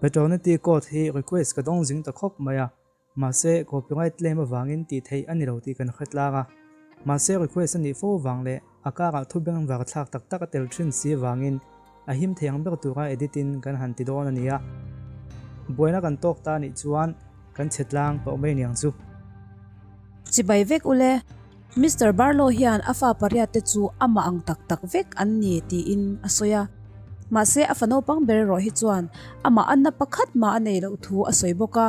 Paternity code hi request ka dawng zing ta khawp mai a, mahse copyright claim avangin tih theih a ni lo tih kan hre tlang a. Mahse request a nih fo avang leh a karah thu bengvar thlak tak tak a tel thin si avangin a him thei ang ber tura edit in kan han ti dawn a ni a. Buaina kan tawk ta nih chuan kan chhe tlang tawh mai niang chu. Chibai vek ule, Mister Barlow hian a fa pariat te chu amah ang tak tak vek an ni tiin a sawi a. Mahse a fa naupang ber erawh hi chuan amah anna pakhat mah a nei loh thu a sawi bawk a,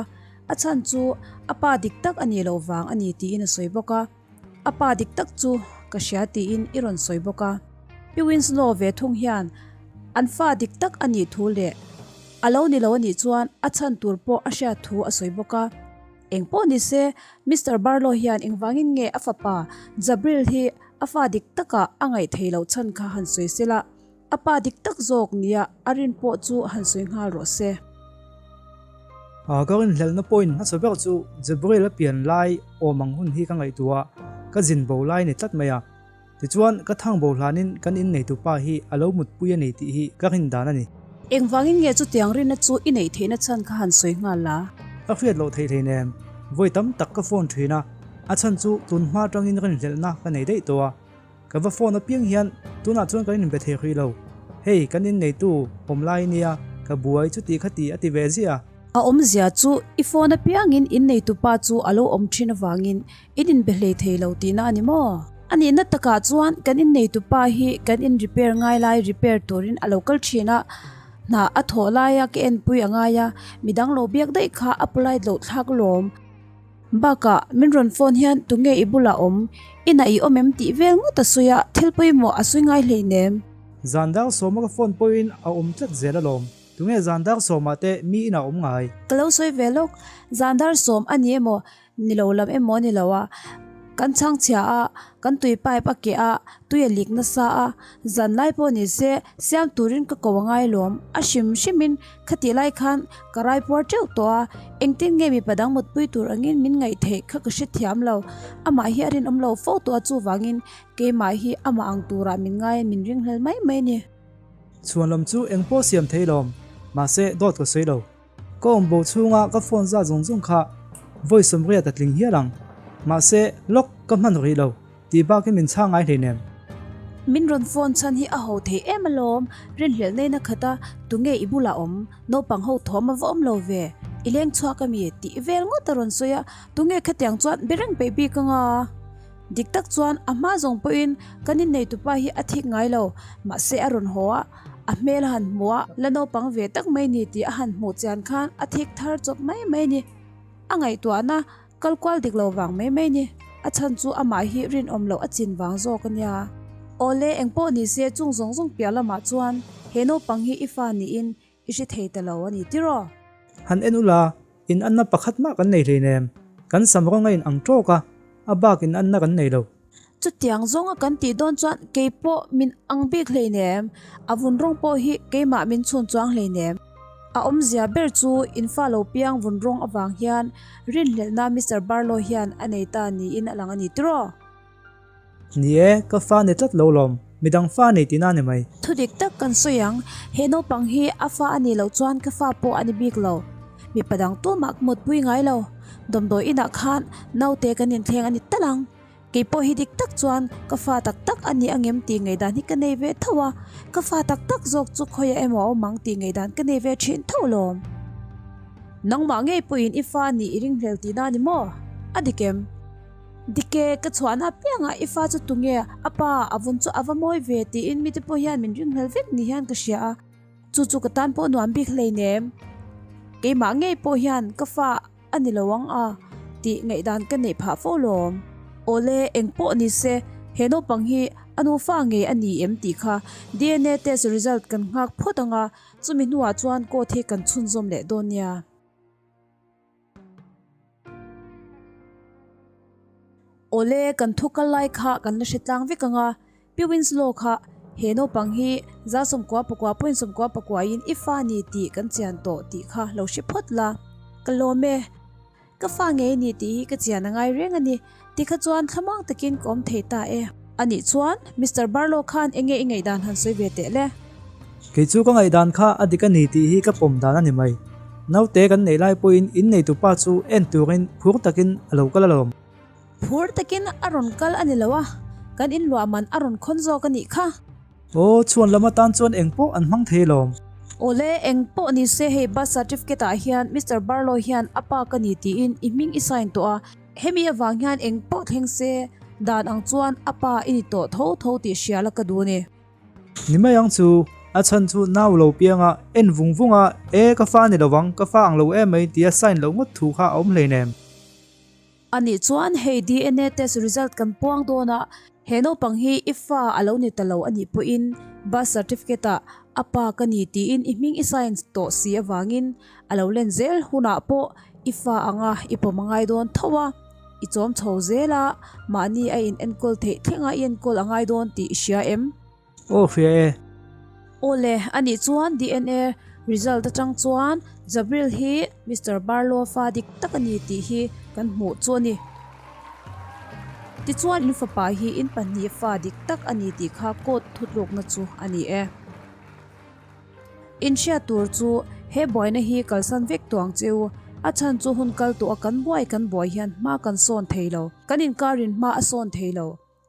a chhan chu a pa dik tak a nih loh vang a ni tiin a sawi bawk a. A pa dik tak chu ka hria tiin i rawn sawi bawk a. Pi Winslow ve thung hian an fa dik tak a nih thu leh a lo ni lo a nih chuan a chhan tur pawh a hriat thu a sawi bawk a. Eng pawh ni se, Mister Barlow hian engvangin nge a fapa Jabril hi a fa dik takah a ngaih theih loh chhan kha han sawi se la, a pa dik tak zawk nia a rin pawh chu han sawi nghal rawh se. Ka rinhlelhna point hmasa ber chu Jabril a pian lai awm ang hun hi ka ngaihtuah a, ka zin bo lai ni tlat mai a. Tichuan, ka thang bo hlanin kan inneitu pa hi a lo mutpui a ni tih hi ka rin dan a ni. Engvangin nge chutiang rinna chu i neih theihna chhan kha han sawi nghal la? Ka hriat loh theih hleinem, vawi tam tak ka phone thin a, a chhan chu tun hma atangin rinhlelhna ka nei daih tawh a. Ka va phone apiang hian tunah chuan kan inbe thei hrih lo. Hei, kan inneitu awm lai nia, ka buai chuti khati a ti ve ziah a. A awmzia chu i phone apiangin inneitu pa chu a lo awm thin avangin In inbe hlei thei lo tihna a ni maw? A nihna takah chuan kan inneitu pa hi kan in repair ngai lai repair turin a lo kal thin a, hna a thawh laia ka enpui a ngai a, midang lo biak daih kha a polite loh thlak lawm. Bakah min rawn phone hian tunge i bulah awm, inah i awm em tih vel ngawt a sawi a, thil pawimawh a sawi ngai hleinem. Zan dar sawma ka phone pawhin a awm tlat zel alawm. Tunge zan dar sawmah te mi inah awm ngai? Ka lo sawi ve lawk, zan dar sawm a ni emaw Ni lo lam emaw ni lo a, kan chhang chhia a, kan tui pipe a keh a, tui a lik nasa a, zan lai pawh ni se siam turin ka ko angai lawm, a hrim hrimin khatih lai khan ka rai puar teuh tawh a, engtin nge mipa dang mutpui tur angin min ngaih theih kha ka hrethiam lo, amah hi a rinawm lo fo tawh a chuvangin keimah hi amah ang turah min ngai a min ringhlel mai mai a ni. Chhuan lam chu engpawh siam thei lawm, mahse dawt ka sawi lo. Ka awm bo chhunga ka phone zat zawng zawng kha vawi sawmriat a tling hial ang. Mahse, lock ka hman rih lo tih bakin min chhang ngai hleinem. Min rawn phone chhan hi a ho thei em alawm, rinhlelh neina khat a, tunge i bulah awm, naupang ho thawm a va awm lo ve, i leng chhuak ami tih vel ngawt a rawn sawi a, tunge khatiang chuan be reng peih bik anga? Dik tak chuan a hma zawng pawhin kan inneitupa hi a thik ngai lo, mahse a rawn haw a, A hmel a han hmu a, la naupang ve tak mai ni tih a han hmuh chian khan a thik thar chawp mai mai ni. A ngaihtuahna kal kual dik lo vang mai mai ni. A chhan chu amah hi rinawm loh a chin vang zawk a nia. Awle, engpawh ni se chung zawng zawng piah lamah chuan he naupang hi i fa niin i hre thei ta lo a ni tiraw? Han en ula, in anna pakhat mah kan nei hleinem. Kan sam rawng a in ang tawk a, a bak in anna kan nei lo. Chutiang zawnga kan tih dawn chuan kei pawh min ang bik hleinem, a vun rawng pawh hi keimah min chhun chuang hleinem. A awmzia ber chu in fa lo piang vun rawng avang hian rinhlelhna Mister Barlow hian a nei ta niin a lang a ni tiraw? Ni e, ka fa ni tlat lo lawm, midang fa nei tihna a ni mai. Thudik tak kan sawi ang, he naupang hi a fa a nih loh chuan ka fa pawh a ni bik lo. Mipa dang tumah ka mutpui ngai lo, dawmdawi inah khan naute kan inthleng a ni tal ang. Kei pawh hi dik tak chuan ka fa tak tak a ni angem tih ngaihdan hi ka nei ve tho a, ka fa tak tak zawk chu khawiah emaw a awm ang tih ngaihdan ka nei ve thin tho lawm. Nangmah ngei pawhin i fa nih i ringhlel tihna a ni maw? A dik em? Dik e, ka chhuahna apiangah i fa chu tunge a pa a vun chu a va mawi ve tiin mite pawh hian min ringhlel vek ni hian ka hria a, chu chu ka tan pawh nuam bik hleinem. Keimah ngei pawh hian ka fa A ni lo ang a, tih ngaihdan ka neih phah fo lawm. Awle, eng pawh ni se, he naupang hi a nufa ngei a ni em tih kha DNA test result kan nghak phawt ang a, chumi hnuah chuan court hi kan chhunzawm leh dawn nia. Awle, kan thu kal lai kha kan la hre tlang vek ang a, Pi Winslow kha he naupang hi 99.99 in i fa ni tih kan chian tawh tih kha lo hre phawt la. Ka lawm e. Ka fa ngei ni tih hi ka chian a ngai reng a ni. Tikha chuan thlamuang takin ka awm thei ta e. Anih chuan Mister Barlow khan enge i ngaihdan han sawi ve teh le? Kei chu ka ngaihdan kha a dik a ni tih hi ka pawm dan a ni mai. Naute kan neih lai pawhin in neitupa chu en turin phur takin a lo kal alawm. Phur takin a rawn kal a ni lo a, kan inluah man a rawn khawn zawk a nih kha. Aw, chhuan lam atan chuan eng pawh an hmang thei alawm. Awle, eng pawh ni se hei birth certificate ah hian Mister Barlow hian a pa ka ni tiin i hming i sign tawh a, hemi avang hian eng pawh thleng se dan ang chuan a pa i ni tawh tho tho tih hria la ka duh a ni. Ni mai ang chu, a chhan chu nau lo piang a, en vung vung a, e ka fa ni lovang, ka fa ang lo em mai tia sign loh ngawt thu kha a awm hleinem. Anih chuan hei DNA test result kan puang dawn a, he naupang hi i fa a lo ni ta lo anih pawhin birth certificate ah a pa ka ni tiin i hming i sign tawh si avangin a lo len zel hunah pawh i fa anga i pawm a ngai dawn tho a, i chawm chho zel a, mahni a in enkawl theih thleng a i enkawl a ngai dawn tih i hria em? Aw hria e. Awle, anih chuan DNA result atang chuan Jabril hi Mister Barlow fa dik tak a ni tih hi kan hmuh chu a ni. Tichuan in fapa hi in pahnih fa dik tak a ni tih kha court thutlukna chu a ni e. In hriat tur chu he buaina hi kalsan vek tawh ang che u, a chhan chu hun kal tawh a kan buai kan buai hian hma kan sawn thei lo, kan inkarin hma a sawn thei lo.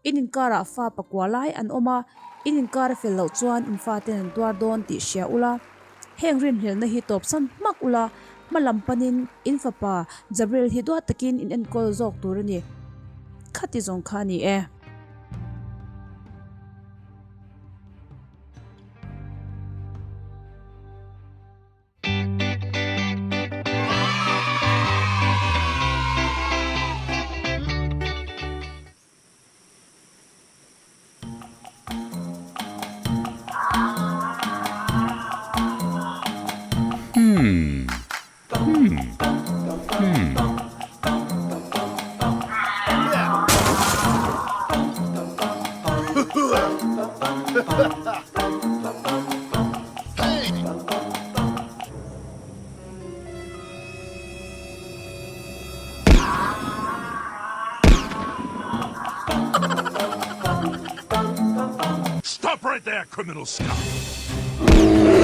In inkarah fa pakua lai an awm a, in inkar a fel loh chuan in faten an tuar dawn tih hria ula. Heng rinhlelhna hi tawpsan hmak ula, hma lam panin in fapa Jabril hi duat takin in enkawl zawk tur a ni. Khati zawng kha a ni e. Stop right there, criminal scum!